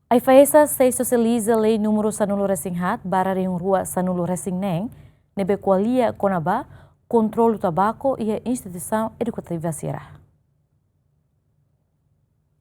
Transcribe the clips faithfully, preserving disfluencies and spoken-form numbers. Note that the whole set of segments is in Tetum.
AIFAESA sei sosializa lei númeru sanulu-resin-haat barra rihun rua sanulu-resin-neen, ne'ebé ko'alia kona-ba kontrolu tabaku iha instituisaun edukativa sira.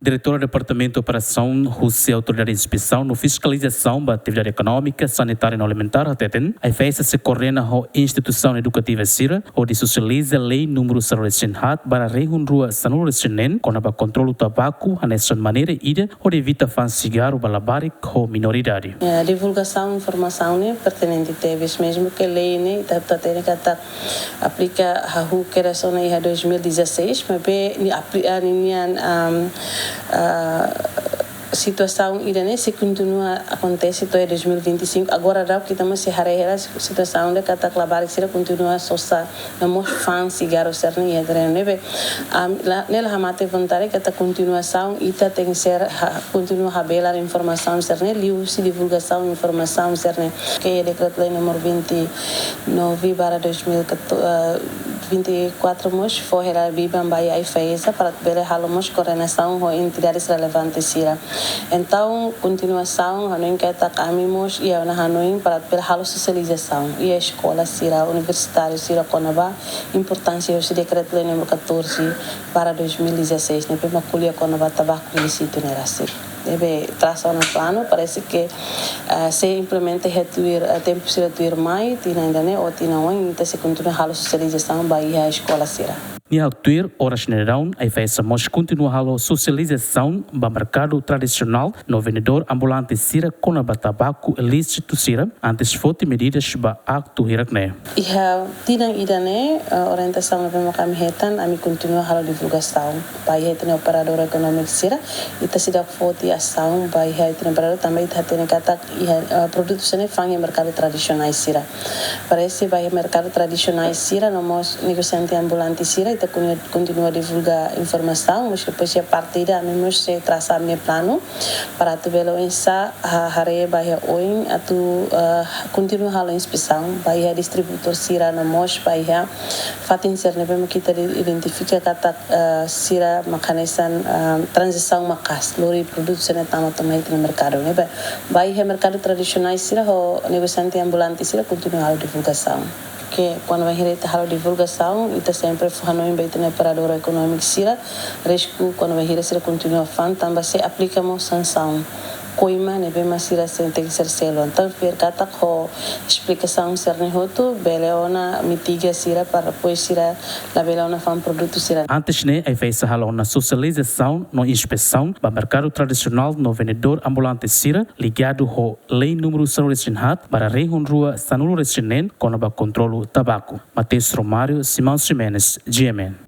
Diretora Departamentu Operasaun husi Autoridade Inspesaun no Fiskalizasaun ba Atividade Ekonómika, Sanitária no Alimentár hateten, AIFAESA sei koordena ho instituisaun edukativa sira hodi sosializa lei númeru sanulu-resin-haat barra rihun rua sanulu-resin-neen kona-ba kontrolu tabaku hanesan maneira ida hodi evita fa'an sigarru ba labarik ho minoridade. Ya, divulgasaun informasaun ne'e pertinente tebes, mezmu ke lei ne'e ita hatene katak aplika hahú kedas ona iha dois mil e dezasseis, maibé nia apli-, ah, ninian, am, ah, situasaun ida-ne'e sei kontinua akontese to'o dois mil e vinte e cinco. Agora daudaun ita mós sei haree hela situasaun ida katak labarik sira kontinua sosa no mós fa'an sigarru sira-ne'e iha terrenu ne'ebé, am, la, ne'e la hamate vontade katak kontinuasaun ita tenke ser ha-, kontinua habelar informasaun sira-ne'e liuhusi divulgasaun informasaun sira-ne'e. Ke dekretu-lei númeru vinte e nove barra dois mil e quatro, eh, vinte e quatro mós fó hela biban ba iha AIFAESA para bele halo mós koordenasaun ho entidades relevantes sira. Entaun, kontinuasaun, hanoin katak ami mós iha ona hanoin para bele halo sosializasaun iha eskola sira, universitáriu sira kona-ba importánsia husi dekretu-lei númeru catorze barra dois mil e dezasseis ne'ebé mak ko'alia kona-ba tabaku ilísitu ne'e rasik. Ne'ebé trasa ona planu, parese ke, ah, sei implementa iha tuir, ah, tempu sira tuirmai, tinan ida-ne'e ou tinan oin, ita sei kontinua halo sosializasaun ba iha eskola sira. Nia haktuir oras ne'e daudaun, AIFAESA mós kontinua halo sosializasaun ba merkadu tradisionál no vendedór ambulante sira kona-ba tabaku ilísitu sira, antes foti medidas ba aktu hirak-ne'e. Iha tinan ida-ne'e, eh, orientasaun ne'ebé mak ami hetan, ami kontinua halo divulgasaun ba iha ita-nia operadór ekonómiku sira, ita seidauk foti asaun ba iha ita-nia operadór, tanba ita hatene katak iha, eh, produtu sira-ne'e fa'an iha merkadu tradisionál sira. Parese ba iha merkadu tradisionál sira no mós negosiante ambulante sira, ita kuni-, kontinua divulga informasaun, mas depois iha parte ida ami mós sei trasa ami-nia planu para atu bele oinsá, ah, haree ba iha oin atu, ah, kontinua halo inspesaun ba iha distribuidór sira no mós ba iha fatin sira ne'ebé mak ita de-, identifika katak, ah, sira mak hanesan, ah, tranzasaun maka'as, lori produtu sira-ne'e tama to'o mai ita-nia merkadu ne'ebá. Ba iha merkadu tradisionál sira ho negosiante ambulante sira kontinua halo divulgasaun. Ke kuandu bainhira ita halo divulgasaun, ita sempre fó hanoin ba ita-nia operadór ekonómiku sira, risku kuandu bainhira sira kontinua fa'an, tanba sei aplika mós sansaun koima ne'ebé mak sira sei tenke ser selu. Entaun, fiar katak ho esplikasaun sira-ne'e hotu, bele ona mitiga sira para depois sira labele ona fa'an produtu sira. Antes ne'e, AIFAESA halo ona sosializasaun no inspesaun ba merkadu tradisionál no vendedór ambulante sira ligadu ho lei númeru sanulu-resin-haat barra rihun rua sanulu-resin-neen kona-ba kontrolu tabaku. Mateus Romário, Simão Ximenes, G M N.